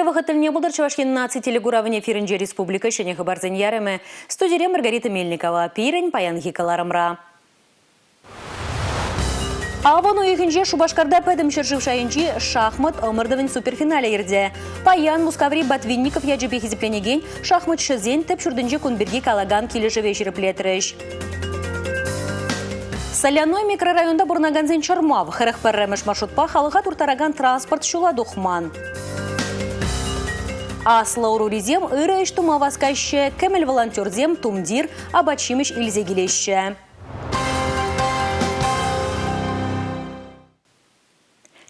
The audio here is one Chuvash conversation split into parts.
Ырӑ вӑхӑт тӗлне пултӑр Чӑваш Ен наци телекуравӗн эфирӗнче республика ҫӗнӗ хыпарсен ярӑмӗ. Студире Маргарита Мельникова. Пирӗн паянхи кӑларӑмра. Авӑн уйӑхӗнче Шупашкарта пӗтӗм ҫӗршыв шайӗнчи шахмат ӑмӑртӑвӗн суперфиналӗ иртӗ. Паян Мускаври Ботвинников ячӗпе хисепленекен шахматҫӑсен тӗп ҫуртӗнче кун пирки калакан килӗшӗве ҫирӗплетрӗҫ. Соляной микрорайонта пурӑнакансен чӑрмав. 41-мӗш маршрутпа халӑха турттаракан транспорт ҫула тухман. Аслӑ ӑрурисем ырӑ ӗҫ тума васкаҫҫӗ, кӗмӗл волонтерсем тумтир, апат-ҫимӗҫ илсе килеҫҫӗ.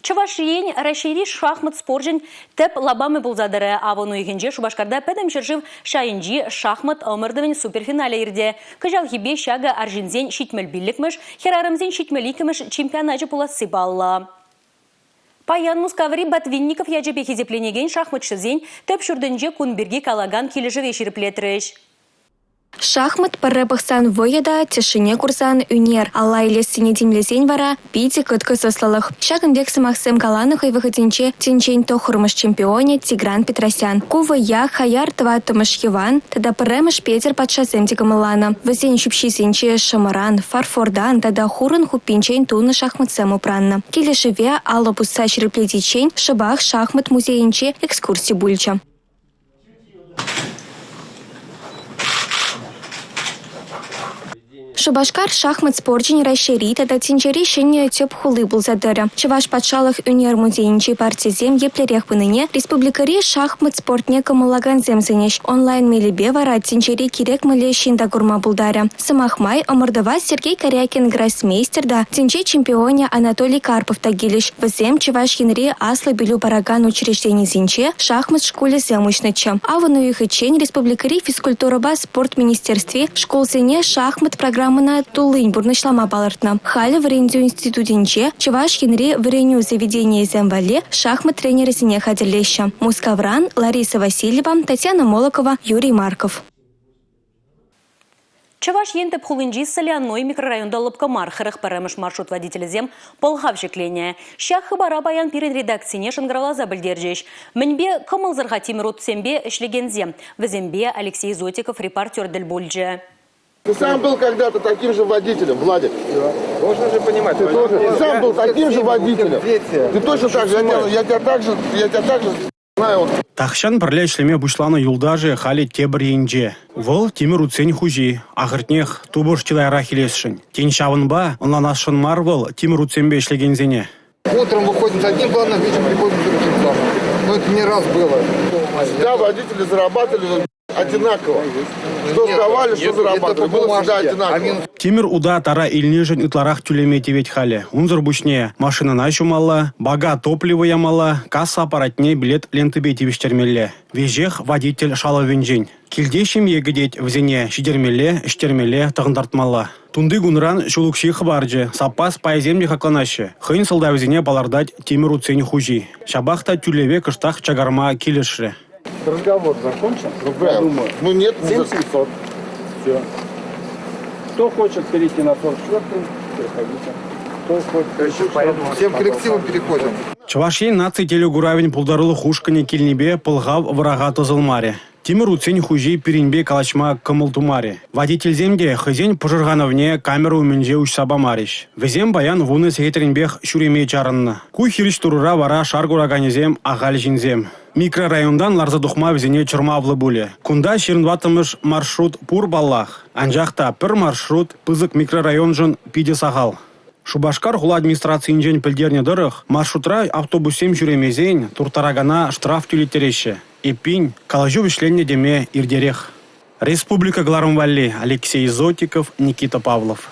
Чӑваш Ен Раҫҫейри шахмат спорчӗн тӗп лапамӗ пулса тӑрӗ. Авӑн уйӑхӗнче Шупашкарта пӗтӗм ҫӗршыв шайӗнчи шахмат ӑмӑртӑвӗн суперфиналӗ иртӗ. Кӑҫалхипе ҫакӑ арҫынсен 75-мӗш, хӗрарӑмсен 72-мӗш чемпионачӗ пуласси паллӑ. Паян Мускаври Ботвинников ячӗпе хисепленекен шахматҫӑсен тӗп ҫуртӗнче кун пирки калакан килӗшӗве ҫирӗплетрӗҫ. Шахмат пӗрре пӑхсан вӑйӑ та, тӗшшине курсан ӳнер, алла илессине тимлесен вара питӗ кӑткӑс ӑслӑлӑх. Ҫакӑн пек сӑмахсем каланӑ хӑй вӑхӑтӗнче тӗнчен тӑххӑрмӗш чемпионӗ Тигран Петросян. Ку вӑййа хаяр тӑваттӑмӗш Йӑван тата пӗрремӗш Петӗр патшасем те кӑмӑлланӑ. Вӗсен ҫӳпҫисенче шӑмӑран, фарфортан тата хурӑн хуппинчен тунӑ шахматсем упраннӑ. Килӗшӗве алӑ пусса ҫирӗплетиччен шӑпах шахмат музейӗнче экскурси пулчӗ. Шупашкар шахмат спорчӗн Раҫҫейри тата тӗнчери ҫӗнӗ тӗп хули пулса тӑрӗ. Чӑваш патшалӑх ӳнер музейӗнчи партисем еплерех пынине республикӑри шахмат спортне кӑмӑллакансем сӗнӗҫ. Онлайн мелӗпе вара тӗнчери кирек мӗнле ҫын та курма пултарӗ. Сӑмах май, ӑмӑртӑва Сергей Карякин гроссмейстер та, тӗнче чемпионӗ Анатолий Карпов та килӗҫ. Вӗсем Чӑваш Енри аслӑ пӗлӳ паракан учрежденисенче шахмат шкулӗсем уҫнӑччӗ. Авӑн уйӑхӗччен республикӑри физкультурӑпа спорт министерстви шкулсене шахмат программӑна туллин пурнӑҫлама палӑртнӑ. Халӗ вӗрентӳ институтӗнче Чӑваш Енри вӗренӳ заведенийӗсем валли шахмат тренерӗсене хатӗрлеҫҫӗ. Мускавран Лариса Васильева, Татьяна Молокова, Юрий Марков. Чӑваш Ен тӗп хулинчи Соляной микрорайонта лӑпкӑ мар 41-мӗш маршрут водителӗсем пӑлхав ҫӗкленӗ. Ҫак хыпара паян пирӗн редакцине шӑнкӑравласа пӗлтерчӗҫ. Мӗнпе кӑмӑлсӑр-ха тимӗр утсемпе ӗҫлекенсем? Вӗсемпе Алексей Зотиков репортер тӗл пулчӗ. Ты сам был когда-то таким же водителем, Владик. Должен же понимать. Ты тоже. Ты сам был таким же водителем. Ты точно так же. Я тебя, я тебя так же, я тебя так же Тахҫан пӗрле ӗҫлеме пуҫланӑ юлташӗ халӗ тепӗр енче. Вӑл тимӗр утсен хуҫи. Ахӑртнех, тупӑш чылайрах илесшӗн. Тен, ҫавӑнпа ӑнланасшӑн мар вӑл тимӗр утсемпе ӗҫлекенсене. Утром выходим с одним планом, вечером приходим с другим планом. Но это не раз было. Всегда водители зарабатывали одинаково. Что сдавали, что зарабатывали. Было всегда одинаково. Тимӗр ута тара илнишӗн ытларах тӳлеме тивет халӗ. Унсӑр пуҫне машинӑна ҫумалла, бака топливо ямалла, касса аппаратне билет лентипе тивӗҫтермелле. Веҫех водитель шалӑвӗнчен. Килте ҫемье кӗтет, вӗсене ҫитермелле, ӗҫтермелле, тӑхӑнтартмалла. Тунти кунран ҫул укҫи хӑпарчӗ, саппас пайӗсем те хакланаҫҫӗ. Хӑйӗн сӑлтавӗсене палӑртать тимӗр утсен хуҫи. Ҫапах та тӳлеве кӑштах чакарма килӗшрӗ. Разговор закончен? Ну, я думаю. Ну нет. 7700. Все. Кто хочет перейти на 44-й, переходите. Кто хочет. Всем коллективом переходим. Чӑваш Ен наци телекуравӗн пултарулӑх ушкӑнӗ килнипе пӑлхав вӑраха тӑсӑлмарӗ. Тимӗр утсен хуҫи пирӗнпе калаҫма кӑмӑл тумарӗ. Водительсем те хӑйсен пӑшӑрханӑвне камера умӗнче уҫса памарӗҫ. Вӗсем паян вунӑ сехетренпех ҫӳреме чарӑннӑ. Ку хирӗҫ тӑрура вара шар кураканӗсем ахаль ҫынсем. Микрорайонтан ларса тухма вӗсене чӑрмавлӑ пулӗ. Кунта 24-мӗш маршрут пур паллах. Анчах та пӗр маршрут пысӑк микрорайоншӑн питӗ сахал. Шупашкар хула администрацийӗнчен пӗлтернӗ тӑрӑх, маршрутра автобуссем ҫӳремесен турттаракана штраф тӳлеттереҫҫӗ. Эппин, калаҫу вӗҫленнӗ теме иртерех. Республика кӑларӑм валли Алексей Зотиков, Никита Павлов.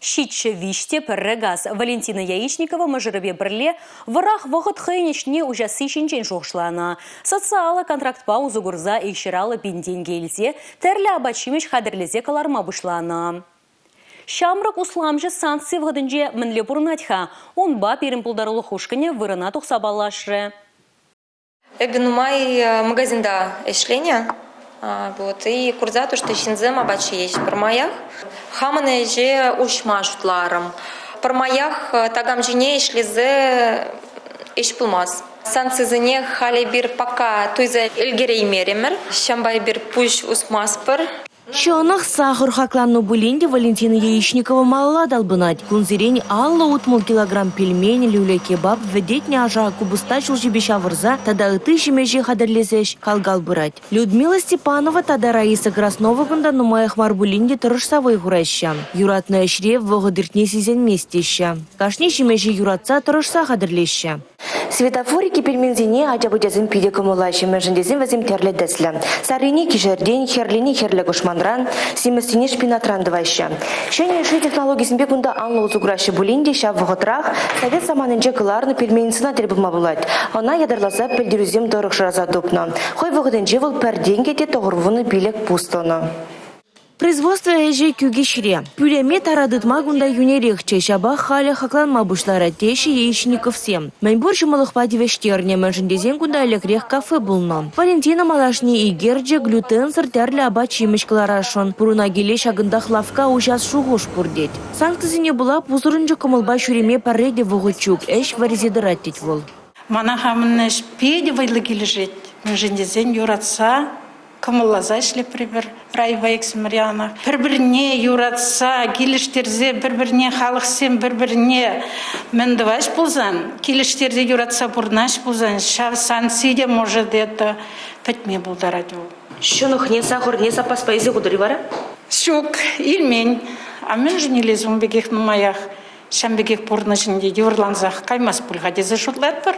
Ҫиччӗ виҫ те пӗрре газ. Валентина Яичникова мӑшӑрӗпе пӗрле вӑрах вӑхӑт хӑйӗн ӗҫне уҫасси ҫинчен шухӑшланӑ. Социаллӑ контрактпа усӑ курса 250 пин тенкӗ илсе тӗрлӗ апат-ҫимӗҫ хатӗрлесе кӑларма пуҫланӑ. Ҫамрӑк усламҫӑ санкци вӑхӑтӗнче мӗнле пурӑнать-ха? Унпа пирӗн пултарулӑх ушкӑнӗ вырӑна тухса паллашрӗ. Эпӗ нумай магазинта ӗҫленӗ. Вот, и курса то, что ҫынсем апат ҫиеҫ пӗрмаях. Хамӑн ӗҫе уҫма шутларӑм. Пӗрмаях такам ҫине ӗҫлесе ӗҫ пулмасть. Санкцисене халь эпир пока туйса ӗлкӗреймерӗмӗр. Ҫавӑнпа эпир пуҫ усмастпӑр. Ҫӑнӑх, сахӑр хакланнӑ пулин те Валентина Яичникова малалла талпӑнать. Кунсерен 50-60 килограмм пельмень, люля-кебаб, вӗтетнӗ аша купӑста ҫулҫипе ҫавӑрса тата ытти ҫимӗҫе хатӗрлесе ӗҫ кал-кал пырать. Людмила Степанова тата Раиса Краснова кунта нумаях мар пулин те тӑрӑшса вӑй хураҫҫӗ. Юратнӑ ӗҫре вӑхӑт иртни сисӗнмест теҫҫӗ. Кашни ҫимӗҫе юратса, тӑрӑшса хатӗрлеҫҫӗ. Светофорики пельменсене ача-пӑчасем питӗ кӑмӑллаҫҫӗ, мӗншӗн тесен вӗсем тӗрлӗ тӗслӗ. Саррине кишӗртен, хӗрлине хӗрлӗ кӑшманран, симӗссине шпинатран тӑваҫҫӗ. Ҫӗнӗ йышши технологисемпе кунта анлӑ усӑ кураҫҫӗ пулин те ҫав вӑхӑтрах совет саманинче кӑларнӑ пельменницӑна тӗл пулма пулать. Ӑна ятарласа пӗлтерӳсем тӑрӑх шыраса тупнӑ. Хӑй вӑхӑтӗнче вӑл пӗр тенкӗ те 95 пус тӑнӑ. Производство ӗҫӗ Кӳкеҫре. Пӳлӗме тара тытма кунта йӳнӗрехчӗ, ҫапах халӗ хакланма пуҫларӗ, теҫҫӗ Яичниковсем. Мӗнпур ҫӑмӑллӑхпа тивӗҫтернӗ, мӗншӗн тесен кунта ӗлӗкрех кафе пулнӑ. Валентина малашне икерчӗ, глютенсӑр тӗрлӗ апат-ҫимӗҫ кӑларасшӑн. Пурӑна киле ҫакӑнтах лавкка уҫас шухӑш пур тет. Санкцисене пула пусӑрӑнчӑк кӑмӑлпа ҫӳреме пӗрре те вӑхӑт ҫук, ӗҫ вӗресе тӑрать тет вӑл. Мана хамӑн ӗҫ питӗ вӑйлӑ килӗшет, мӗншӗн тесен юратса кӑмӑлласа ӗҫлетпӗр эпир райпа иксӗмӗр яланах. Пӗр-пӗрне юратса, килӗштерсе, пӗр-пӗрне халӑхсем пӗр-пӗрне мӗн тӑваҫ пулсан, килӗштерсе юратса пурӑнаҫ пулсан, ҫав санкци те может это пӗтме пултарать вӑл. Ҫӑнӑхне, сахӑрне саппаспа илсе хутӑр-и вара? Ҫук, илмен. А мӗншӗн илес ун пекех нумаях? Ҫавӑн пекех пурнӑҫ ӗнтӗ йывӑрлансах каймасть пуль-ха тесе шутлатпӑр.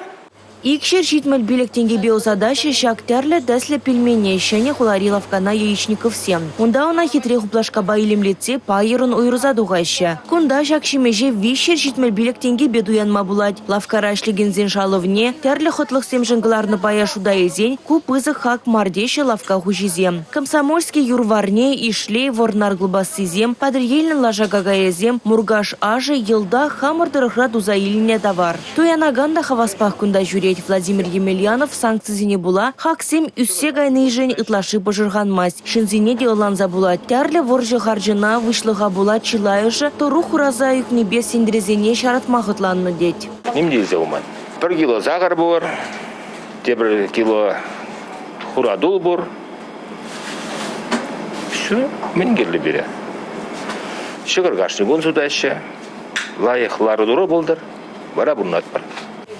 275 тенкӗпе ӑсатаҫҫӗ ҫак тӗрлӗ тӗслӗ пельмене Ҫӗнӗ хулари лавккана Яичниковсем. Унта ӑна хитре хуплашкапа илемлетсе пайӑрӑн уйӑрса тухаҫҫӗ. Кунта ҫак ҫимӗҫе 375 тенкӗпе туянма пулать. Лавккара ӗҫлекенсен шалӑвне, тӗрлӗ хӑтлӑхсемшӗн кӑларнӑ пая шута илсен ку пысӑк хак мар теҫҫӗ лавкка хуҫисем. Комсомольски юр-варне, Ишлей, Вӑрнар кӑлпассисем, Патӑрьелӗн лаша какайӗсем, Муркаш ашӗ йӑлтах хамӑр тӑрӑхра туса илнӗ тавар. Туянакан та хаваспах кунта ҫӳрет. Владимир Емельянов санкцисене пула хаксем ӳссе кайнишӗн ытлашши пӑшӑрханмасть. Ҫынсене те ӑнланса пулать. Тӗрлӗ вӑрҫӑ-харҫӑна, выҫлӑха пула чылайӑшӗ тӑрук хураса ӳкнипе сентресене ҫаратма хӑтланнӑ тет. Ним те илсе пыман. Пӗр кило сахӑр пур, тепӗр кило хуратул пур. Все, мӗн кирлӗ пире? Ҫӑкӑр кашни кун сутаҫҫӗ. Лайӑх лару-тӑру пултӑр. Вара пурӑнатпӑр.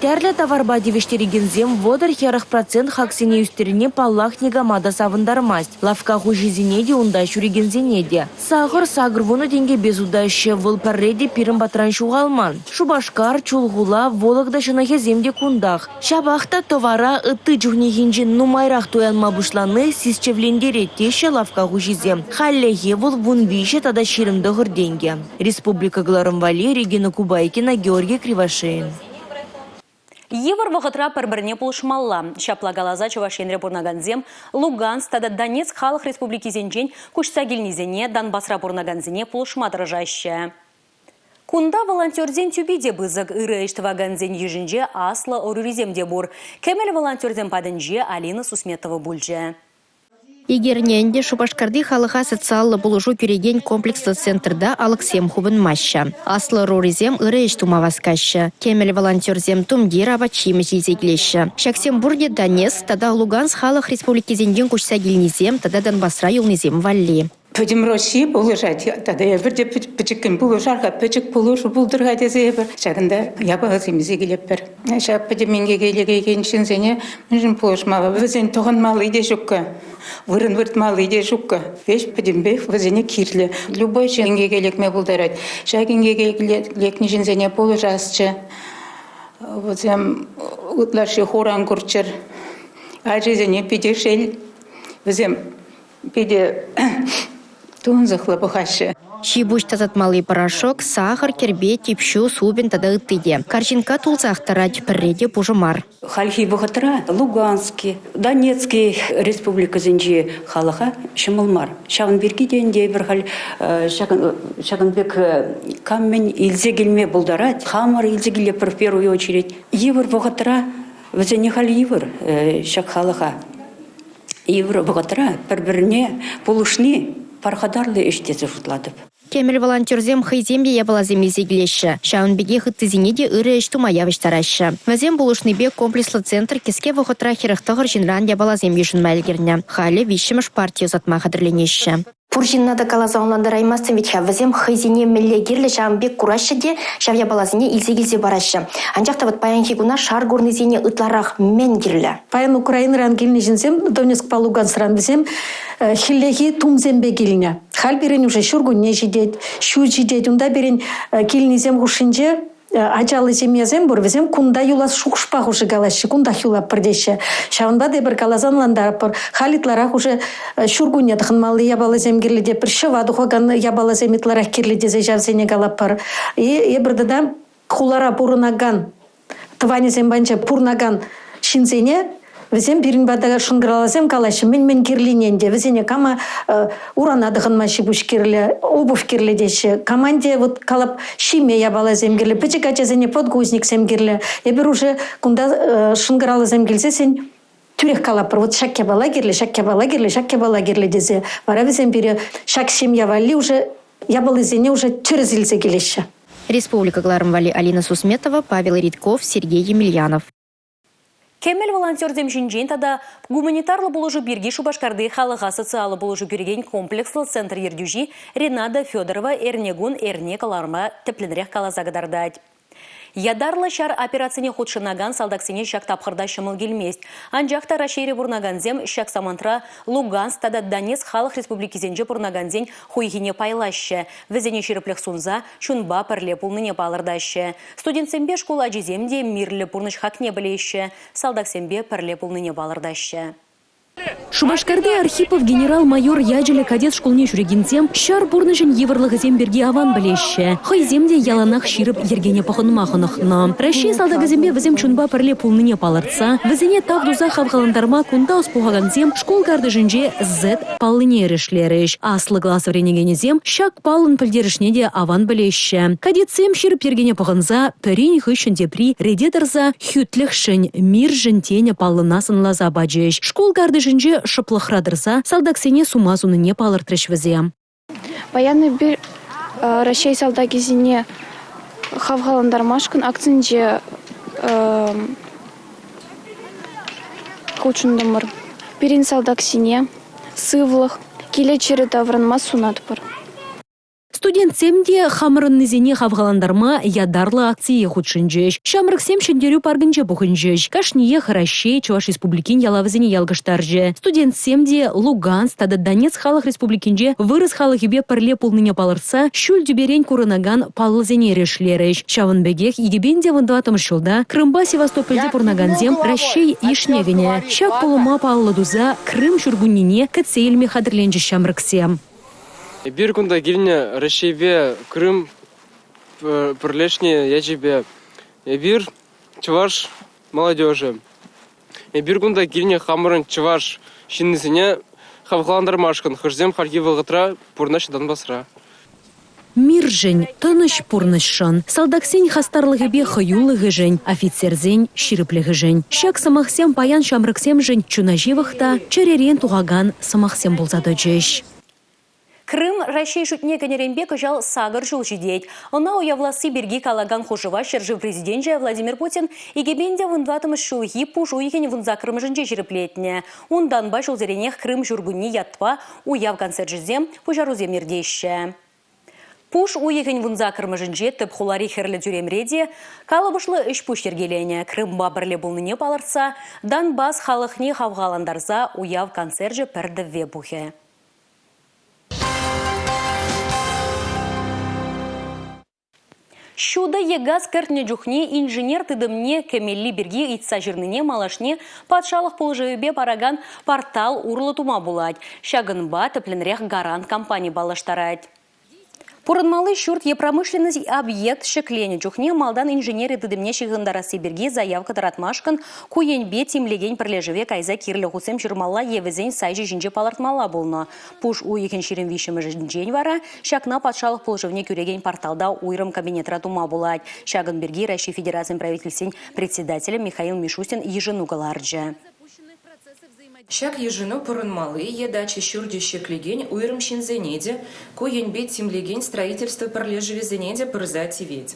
Тӗрлӗ таварпа тивӗҫтерекенсем 30-40 процент хаксене ӳстерни, паллах, никама та савӑнтармасть. Лавкка хуҫисене те, унта ҫӳрекенсене те. Сахӑр 80 тенкӗпе сутаҫҫӗ. Вӑл пӗрре те пирӗн патран ҫухалман. Шупашкар, Чулхула, Вологда ҫӑнӑхӗсем те кунтах. Ҫапах та тӑвара ытти чухнехинчен нумайрах туянма пуҫлани сисчӗвлентерет теҫҫӗ лавкка хуҫисем. Хальлӗхе вӑл 13 тата 29 тенкӗ. Республика кӑларӑм валли Регина Кубайкина, Георгий Кривошеин. Йывӑр вӑхӑтра пӗр-пӗрне пулӑшмалла. Ҫапла каласа Чӑваш Енре пурӑнакансем Луганск тата Донецк халӑх республикисенчен куҫса килнисене, Донбасра пурӑнакансене пулӑшма тӑрӑшаҫҫӗ. Кунта волонтерсен тӳпи те пысӑк. Ырӑ ӗҫ тӑвакансен йышӗнче аслӑ ӑрурисем те пур. Кӗмӗл волонтерсем патӗнче Алина Сусметова пулчӗ. Икӗ ӗнтӗ Шупашкарти халӑха социаллӑ пулӑшу кӳрекен комплекслӑ центрта алӑксем хупӑнмаҫҫӗ. Аслӑ ӑрурисем ырӑ ӗҫ тума васкаҫҫӗ. Кӗмӗл волонтерсем тумтир, апат-ҫимӗҫ илсе килеҫҫӗ. Ҫаксем пурте Донецк тата Луганск халӑх республикисенчен куҫса килнисем тата Донбасра юлнисем валли. Пӗтӗм Россия пулӑшать. Тата эпир те пӗчӗккӗн пулӑшар-ха, пӗчӗк пулӑшу пултӑр-ха тесе эпир ҫакӑнта япаласем илсе килетпӗр. Ҫак пӗтӗм инкеке лекекен ҫынсене мӗншӗн пулӑшмалла? Вӗсен тӑхӑнмалли те ҫуккӑ, вырӑн выртмалли те ҫуккӑ. Веҫ пӗтӗмпех вӗсене кирлӗ. Любой ҫын инкеке лекме пултарать. Ҫак инкеке лекнӗ ҫынсене пулӑшасчӗ. Вӗсем ытлашши хуран курччӑр. Ачисене питӗ шел. Вӗсем питӗ тунсӑхлӑ пӑхаҫҫӗ. Ҫи-пуҫ тасатмалли порошок, сахӑр, кӗрпе, тип ҫу, супӑнь тата ытти те. Карҫинкка тулсах тӑрать, пӗрре те пушӑ мар. Хальхи вӑхӑтра Лугански, Донецки республикӑсенчи халӑха ҫӑмӑл мар. Ҫавӑн пирки те ӗнтӗ эпир халь ҫакӑн пек кам мӗн илсе килме пултарать, хамӑр илсе килетпӗр в первую очередь. Йывӑр вӑхӑтра вӗсене халь йывӑр ҫак халӑха. Йывӑр вӑхӑтра пӗр-пӗрне пулӑшни пархатарлӑ ӗҫ тесе шутлатӑп. Кӗмӗл волонтерсем хӑйсем те япаласем илсе килеҫҫӗ. Ҫавӑн пекех ыттисене те ырӑ ӗҫ тума явӑҫтараҫҫӗ. Вӗсем пулӑшнипе комплекслӑ центр кӗске вӑхӑтра 49 ҫынран япаласем йышӑнма ӗлкӗрнӗ. Халӗ виҫҫӗмӗш парти ӑсатма хатӗрленеҫҫӗ. Пур ҫынна та каласа ӑнлантараймастӑн вӗт-ха, вӗсем хӑйсене мӗнле кирлӗ ҫавӑн пек кураҫҫӗ те ҫав япаласене илсе килсе параҫҫӗ. Анчах та вот паянхи куна шар курнисене ытларах мӗн кирлӗ? Паян Украинӑран килнӗ ҫынсем, Донецкпа Луганскран, вӗсем хӗллехи тумсемпе килнӗ. Халь пирӗн уже ҫуркунне ҫитет, ҫу ҫитет. Унта пирӗн килнисем хушшинче ачаллӑ ҫемьесем пур, вӗсем кунта юлас шухӑшпах уже калаҫҫӗ, кунтах юлатпӑр теҫҫӗ. Ҫавӑнпа та эпир каласа ӑнлантаратпӑр. Халь ытларах уже ҫуркунне тӑхӑнмалли япаласем кирлӗ тетпӗр, ҫӑва тухакан япаласем ытларах кирлӗ тесе ҫавсене калатпӑр. И эпир тата хулара пурӑнакан тӑванӗсем патӗнче пурӑнакан ҫынсене вӗсем пирӗн пата шӑнкӑравласем калаҫҫӗ, мӗн-мӗн кирлине ӗнтӗ. Вӗсене кама урана тӑхӑнма ҫи-пуҫ кирлӗ, обувь кирлӗ теҫҫӗ. Команде вот калап ҫиме япаласем кирлӗ, пӗчӗк ачасене подгузниксем кирлӗ. Эпир уже кунта шӑнкӑравласем килсессӗн тӳрех калапӑр, вот ҫак япала кирлӗ, ҫак япала кирлӗ, ҫак япала кирлӗ тесе. Вара вӗсем пире ҫак ҫемье валли уже япалисене уже тӗрӗс илсе килеҫҫӗ. Республика кӑларӑм валли Алина Сусметова, Павел Ритков, Сергей Емельянов. Кӗмӗл волонтерсем ҫинчен тата гуманитарлӑ пулӑшу пирки Шупашкарти халӑха социаллӑ пулӑшу кӳрекен комплекслӑ центр ертӳҫи Ренада Федорова эрнекун эрне кӑларӑма тӗплӗнрех каласа кӑтартать. Ятарлӑ ҫар операцине хутшӑнакан салтаксене ҫак тапхӑрта ҫӑмӑл килмест. Анчах та Раҫҫейре пурӑнакансем ҫак самантра Луганск тата Донецк халӑх республикисенче пурӑнакансен хуйхине пайлаҫҫӗ, вӗсене ҫирӗплӗх сунса чунпа пӗрле пулнине палӑртаҫҫӗ. Студентсемпе шкул ачисем те мирлӗ пурнӑҫ хакне пӗлеҫҫӗ, салтаксемпе пӗрле пулнине палӑртаҫҫӗ. Шупашкарти Архипов генерал-майор ячӗллӗ кадет шкулне ҫӳрекенсем ҫар пурнӑҫӗн йывӑрлӑхӗсем пирки аван пӗлеҫҫӗ. Хӑйсем те яланах ҫирӗп йӗркене пӑхӑнма хӑнӑхнӑ. Раҫҫей салтакӗсемпе вӗсем чунпа пӗрле пулнине палӑртса, вӗсене тав туса хавхалантарма кунта ӑс пухакансем шкул картишӗнче Z паллине эрешлерӗҫ. Аслӑ класс вӗренекенӗсем ҫак паллӑн пӗлтерӗшне те аван пӗлеҫҫӗ. Кадетсем ҫирӗп йӗркене пӑхӑнса пӗрин хыҫҫӑн тепри рете тӑрса Хӳтлӗхшӗн, миршӗн тенӗ паллӑна сӑнласа пачӗҫ. Шкул картишӗнче шӑплӑхра тӑрса салтаксене сума сунине палӑртрӗҫ вӗсем. Паян эпир Раҫҫей салтакӗсене хавхалантармашкӑн акцинче хутшӑнтӑмӑр. Пирӗн салтаксене сывлӑх, киле чӗрӗ таврӑнма сунатпӑр. Студентсем те хамӑрӑннисене хавхалантарма ятарлӑ акцие хутшӑнчӗҫ. Ҫамрӑксем Ҫӗнтерӳ паркӗнче пухӑнчӗҫ. Кашниех Раҫҫей, Чӑваш Республикин ялавӗсене ялкӑштарчӗ. Студентсем те Луганск тата Донецк халӑх республикинче вырӑс халӑхӗпе пӗрле пулнине палӑртса ҫӳл тӳперен курӑнакан паллӑсене эрешлерӗҫ. Ҫавӑн пекех 2014 ҫулта Крымпа Севастопольте пурӑнакансем Раҫҫей йышне кӗнӗ. Ҫак пулӑма паллӑ туса Крым ҫуркуннине кӗтсе илме хатӗрленчӗҫ ҫамрӑксем. Эпир кунта килнӗ Раҫҫейпе Крым пӗрлешнӗ ячӗпе. Эпир чӑваш молодежӗ. Эпир кунта килнӗ хамӑрӑн чӑваш ҫыннисене хавхалантармашкӑн, хӑшсем хальхи вӑхӑтра пурӑнаҫҫӗ Донбасра. Миршӗн, тӑнӑҫ пурнӑҫшӑн, салтаксен хастарлӑхӗпе хӑюлӑхӗшӗн, офицерсен ҫирӗплӗхӗшӗн. Ҫак сӑмахсем паян ҫамрӑксемшӗн чуна ҫывӑх та чӗререн тухакан сӑмахсем пулса тӑчӗҫ. Крым Раҫҫей шутне кӗнӗренпе кӑҫал сакӑр ҫул ҫитет. Ӑна уявласси пирки калакан хушӑва ҫӗршыв президенчӗ Владимир Путин 2014 ҫулхи пуш уйӑхӗн вунсаккӑрмӗшӗнче ҫирӗплетнӗ. Унтанпа ҫулсеренех Крым ҫуркунни ятпа уяв концерчӗсем, пуҫарусем иртеҫҫӗ. Пуш уйӑхӗн вунсаккӑрмӗшӗнче тӗп хулари Хӗрлӗ тӳремре те калӑпӑшлӑ ӗҫ-пуҫ йӗркеленӗ. Крымпа пӗрле пулнине палӑртса Донбасс халӑхне хавхалантарса уяв концерчӗ пӗр тӗвве пухӗ. Ҫутӑ е газ кӗртнӗ чухне инженер тытӑмне кӗмелли пирки ыйтса ҫырнине малашне патшалӑх пулӑшӑвӗпе паракан портал урлӑ тума пулать. Ҫакӑнпа тӗплӗнрех «Гарант» компани паллаштарать. Пурӑнмалли ҫурт е промышленность объект ҫӗкленӗ чухне малтан инженери тытӑмне ҫыхӑнтарасси пирки заявка тӑратмашкӑн ку енпе тимлекен пӗрлешӗве кайса кирлӗ хутсем ҫырмалла е вӗсен сайчӗ ҫинче палӑртмалла пулнӑ. Пуш уйӑхӗн 23-мӗшӗнчен вара ҫакна патшалӑх пулӑшӑвне кӳрекен порталта уйрӑм кабинетра тума пулать. Ҫакӑн пирки Раҫҫей Федерацийӗн Правительствин председателӗ Михаил Мишустин йышӑну кӑларчӗ. Ҫак йышӑну пурӑнмалли е дача ҫурчӗ ҫӗклекен уйрӑм ҫынсене те, ку енпе тимлекен строительство пӗрлешӗвӗсене те пырса тивет.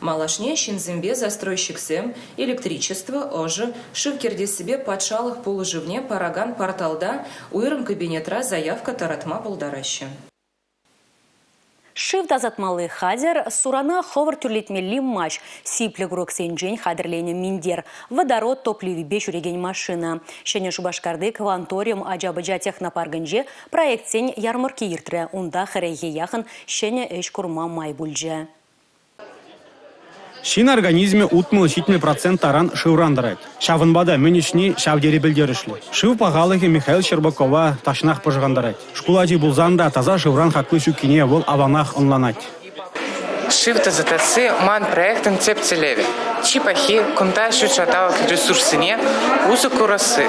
Малашне ҫынсемпе застройщиксем электричество, ӑшӑ, шыв кӗртессипе патшалӑх пулӑшӑвне паракан порталта уйрӑм кабинетра заявка тӑратма пултараҫҫӗ. Шыв тасатмалли хатӗр, сурана хӑвӑрт тӳрлетмелли маҫ, сиплӗ курӑксенчен хатӗрленӗ минтер, водород топливипе ҫӳрекен машина. Ҫӗнӗ Шупашкарти Кванториум ача-пӑча технопаркӗнче проектсен ярмӑркки иртрӗ. Унта хӗрӗхе яхӑн ҫӗнӗ ӗҫ курма май пулчӗ. Ҫын организмӗ 60-70 процент таран шывран тӑрать. Ҫавӑнпа та мӗн ӗҫни ҫав тери пӗлтерӗшлӗ. Шыв пахалӑхӗ Михаил Щербакова тахҫанах пӑшӑрхантарать. Шкул ачи пулсан та таса шывран хакли ҫуккине вӑл аванах ӑнланать. Шыв тасатасси ман проектӑн тӗп тӗллевӗ. Чи пахи кунта ҫут ҫанталӑк ресурссене усӑ курасси.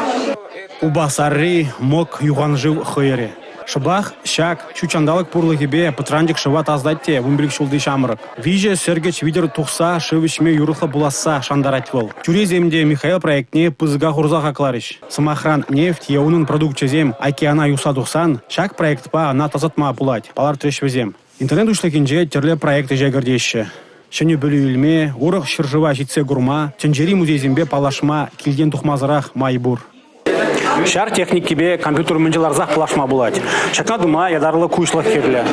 Упа сарри, мӑк, юхан шыв хӑйӑрӗ. Шӑпах ҫак ҫут ҫанталӑк пурлӑхӗпе пӑтранчӑк шыва тасатать те 15 ҫулти ҫамрӑк. Виҫӗ сӗркӗч витӗр тухса шыв ӗҫме юрӑхлӑ пуласса шантарать вӑл. Тӳресем те Михаил проектне пысӑка хурса хакларӗҫ. Сӑмахран, нефть е унӑн продукчӗсем океана юхса тухсан ҫак проектпа ӑна тасатма пулать, палӑртрӗҫ вӗсем. Интернет уҫлӑхӗнче тӗрлӗ проект ӗҫе кӗртеҫҫӗ. Ҫӗнӗ пӗлӳ илме, урӑх ҫӗршыва ҫитсе курма, тӗнчери музейсемпе паллашма килтен тухмасӑрах май пур. Ҫар техникипе компьютер умӗнче ларсах паллашма пулать. Ҫакна тума ятарлӑ куҫлӑх кирлӗ.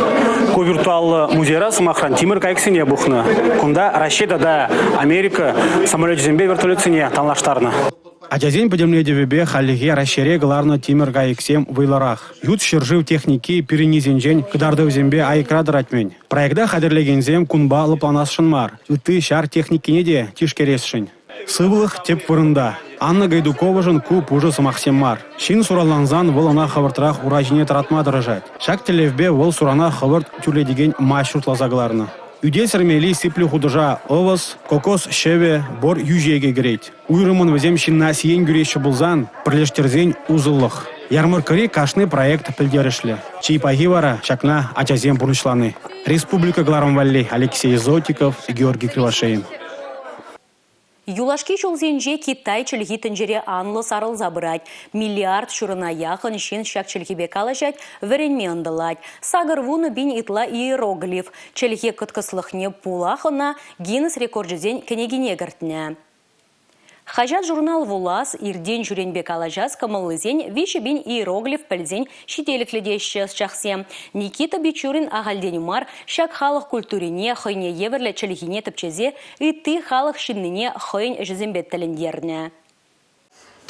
Ку виртуаллӑ музейра, сӑмахран, тимӗр кайӑксене пухнӑ. Кунта Раҫҫей тата Америка самолечӗсемпе вертолетсене танлаштарнӑ. Ачасен пӗтӗмлетӗвӗпе хальлӗхе Раҫҫейре кӑларнӑ тимӗр кайӑксем вӑйлӑрах. Ют ҫӗршыв техники пирӗннисенчен кӑтартӑвӗсемпе айӑкра тӑрать-мӗн. Проекта хатӗрлекенсем кунпа лӑпланасшӑн мар, ытти ҫар техникине те тишкересшӗн. Сывлӑх тӗп вырӑнта. Анна Гайдуковӑшӑн ку пушӑ сӑмахсем мар. Ҫын суранлансан вӑл ӑна хӑвӑртрах ура ҫине тӑратма тӑрӑшать. Ҫак тӗллевпе вӑл сурана хӑвӑрт тӳрлетекен маҫ шутласа кӑларнӑ. Ӳте сӗрмелли сиплӗ хутӑша ӑвӑс, кокос ҫӑвӗ, бор йӳҫекӗ кӗрет. Уйрӑммӑн вӗсем ҫынна сиен кӳреҫҫӗ пулсан, пӗрлештерсен усӑллӑх. Ярмӑрккӑри кашни проект пӗлтерӗшлӗ. Чи пахи вара ҫакна ачасем пурнӑҫлани. Республика кӑларӑм валли Алексей Зотиков, Георгий Кривошеин. Юлашки ҫулсенче Китай чӗлхи тӗнчере анлӑ сарӑлса пырать. Миллиард ҫурӑна яхӑн ҫын ҫак чӗлхепе калаҫать, вӗренме ӑнтӑлать. 80 000 ытла иероглиф. Чӗлхе кӑткӑслӑхне пулах ӑна Гиннес рекорчӗсен кӗнекине кӗртнӗ. Хаҫат-журнал вулас, иртен-ҫӳренпе калаҫас кӑмӑллисен 3000 иероглиф пӗлсен ҫителӗклӗ теҫҫӗ ӑсчахсем. Никита Бичурин ахальтен мар ҫак халӑх культурине, хӑйне евӗрлӗ чӗлхине тӗпчесе ытти халӑх ҫыннине хӑйӗн ӗҫӗсемпе тӗлӗнтернӗ.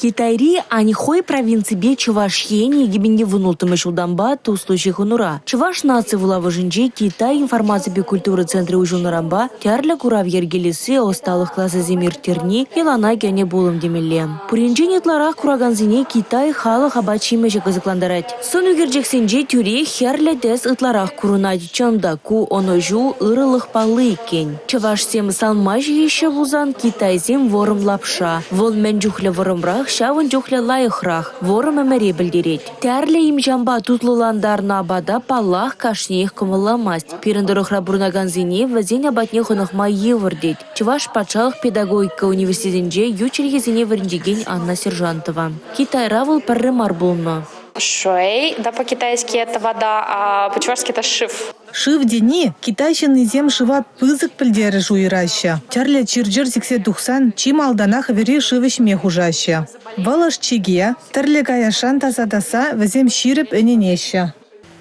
Китайри Аньхой провинципе Чӑваш Ен 2016 ҫултанпа туслӑ ҫыхӑнура. Чӑваш наци вулавӑшӗнче Китай информаципе культура центрӗ уҫӑлнӑранпа тӗрлӗ курав йӗркелесси, ӑсталӑх класӗсем ирттерни йӑлана кӗнӗ пулӑм темелле. Пуринчен ытларах куракансене Китай халӑх апат-ҫимӗҫӗ кӑсӑклантарать. Сӑн ӳкерчӗксенче тӳрех хӗрлӗ тӗс ытларах курӑнать. Чӑн та, ку ӑнӑҫу, ырӑлӑх палли иккен. Чӑвашсем салма ҫиеҫҫӗ пулсан, китайсем вӑрӑм лапша. Вӑл мӗн чухлӗ вӑрӑмрах, ҫавӑн чухлӗ лайӑхрах, вӑрӑм ӗмӗре пӗлтерет. Тӗрлӗ им-ҫампа тутлӑлантарнӑ апата, паллах, кашниех кӑмӑлламасть. Пирӗн тӑрӑхра пурӑнакансене вӗсен апатне хӑнӑхма йывӑр тет Чӑваш патшалӑх педагогика университетӗнче ют чӗлхесене вӗрентекен Анна Сержантова. Китайра вӑл пӗрре мар пулнӑ. Шуэй, да, по-китайски это вода, а по-чувашски это шыв. Шыв тени Китай ҫыннисем шыва пысӑк пӗлтерӗш уйӑраҫҫӗ. Тӗрлӗ чир-чӗр сиксе тухсан чи малтанах вӗри шыв ӗҫме хушаҫҫӗ. Вӑл ӑш-чике, тӗрлӗ каяшран тасатасса вӗсем ҫирӗп ӗненеҫҫӗ.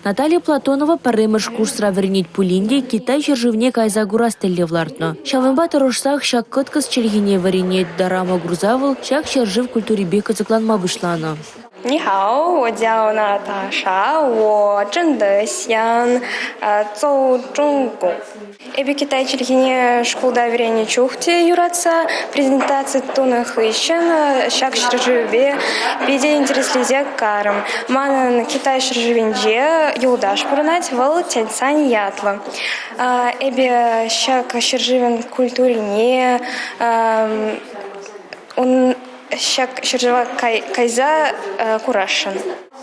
Наталья Платонова пӗрремӗш курсра вӗренет пулин те Китай ҫӗршывне кайса курас тӗллев лартнӑ. Ҫавӑнпа тӑрӑшсах ҫак кӑткӑс чӗлхене вӗренет. Дорама курса вӑл ҫак ҫӗршыв культурипе кӑсӑкланма пуҫланӑ. 你好，我叫娜塔莎，我真的想走中国。Эпӗ Китай чӗлхине шкулта вӗреннӗ чух те юратса презентаци тунӑ хыҫҫӑн ҫак ҫӗршывпе питӗ интересленсе карӑм. Манӑн Китай ҫӗршывӗнче юлташ пурӑнать, вӑл Тяньсань ятлӑ. Эпӗ ҫак ҫӗршывӑн культурине, ун ҫак ҫӗршыва кайса курасшӑн.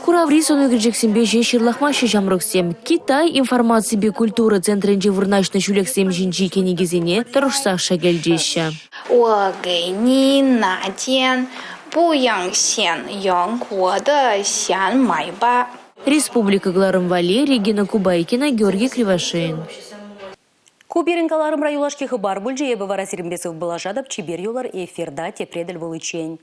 Кураври сӑн ӳкерчӗксемпе ҫеҫ ҫырлахмаҫҫӗ ҫамрӑксем. Китай информаципе культура центрӗнче вырнаҫнӑ ҫӳлӗксем ҫинчи кӗнекесене тӑрӑшсах шӗкӗлчеҫҫӗ. 我给你拿件。不用先用我的先买吧。 Республика кӑларӑм валли Регина Кубайкина, Георгий Кривошеин. Ку пирӗн кӑларӑмра юлашки хыпар пулчӗ. Эпӗ вара сирӗнпе сывпуллашатӑп. Чипер юлӑр эфирта тепре тӗл пуличчен.